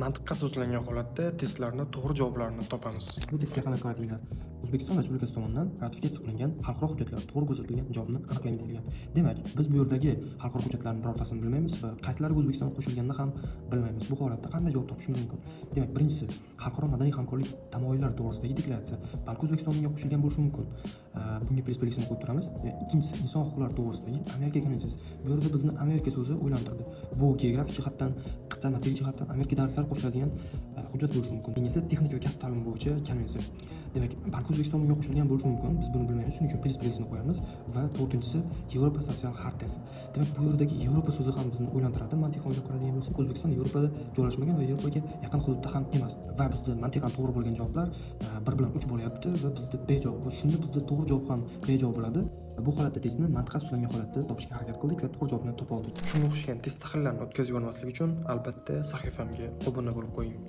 Mantiqqa asoslangan holatda testlarni to'g'ri javoblarini topamiz. Bu testga qanday qaratinglar? O'zbekiston Respublikasi tomonidan ratifikatsiya qilingan xalqaro hujjatlar to'g'ri ko'rsatilgan javobni aniqlang deyilgan. Demak, biz bu yerdagi xalqaro hujjatlarning birortasini bilmaymiz va qaysilariga O'zbekiston qo'shilganini ham bilmaymiz. Bu holatda qanday javob topishimiz mumkin? Demak, birinchisi xalqaro madaniy hamkorlik tamoyillari to'g'risidagi deklaratsiya balki O'zbekiston bunga qo'shilgan bo'lishi mumkin. Bunga plyus belgisini qo'yib turamiz. Ikkinchisi inson huquqlari to'g'risidagi Amerika konvensiyasi. Bu yerda bizni Amerika so'zi o'ylantirdi. Bu geografik jihatdan, qit'a materik jihatdan Amerika davlatlari qo'shiladigan hujjat bo'lishi mumkin. Keyingisi texnika va kasb ta'limi bo'yicha konvensiya. Demak, balki O'zbekiston bunga qo'shilgan bo'lishi mumkin. Biz buni bilmaymiz. Shuning uchun plyus belgisini qo'yamiz va to'rtinchisi Yevropa sotsial xartasi. Demak, bu yerdagi Yevropa so'zi ham bizni o'ylantiradi. Mantiqan o'ylab qaraydigan bo'lsak, O'zbekiston Yevropada joylashmagan va Yevropaga yaqin hududda ham emas. Va bizda mantiqan to'g'ri bo'lgan javoblar 1 bilan 3 bo'lyapti va bizda B javob. Shunda bizda to'g'ri javob ham B javob bo'ladi. Bu holatda testni mantiqqa asoslangan holatda topishga harakat qildik va to'g'ri javobni topa oldik. Shunga o'xshagan test tahlillerini o'tkazib yubormaslik uchun albatta sahifamga obuna bo'lib qo'ying.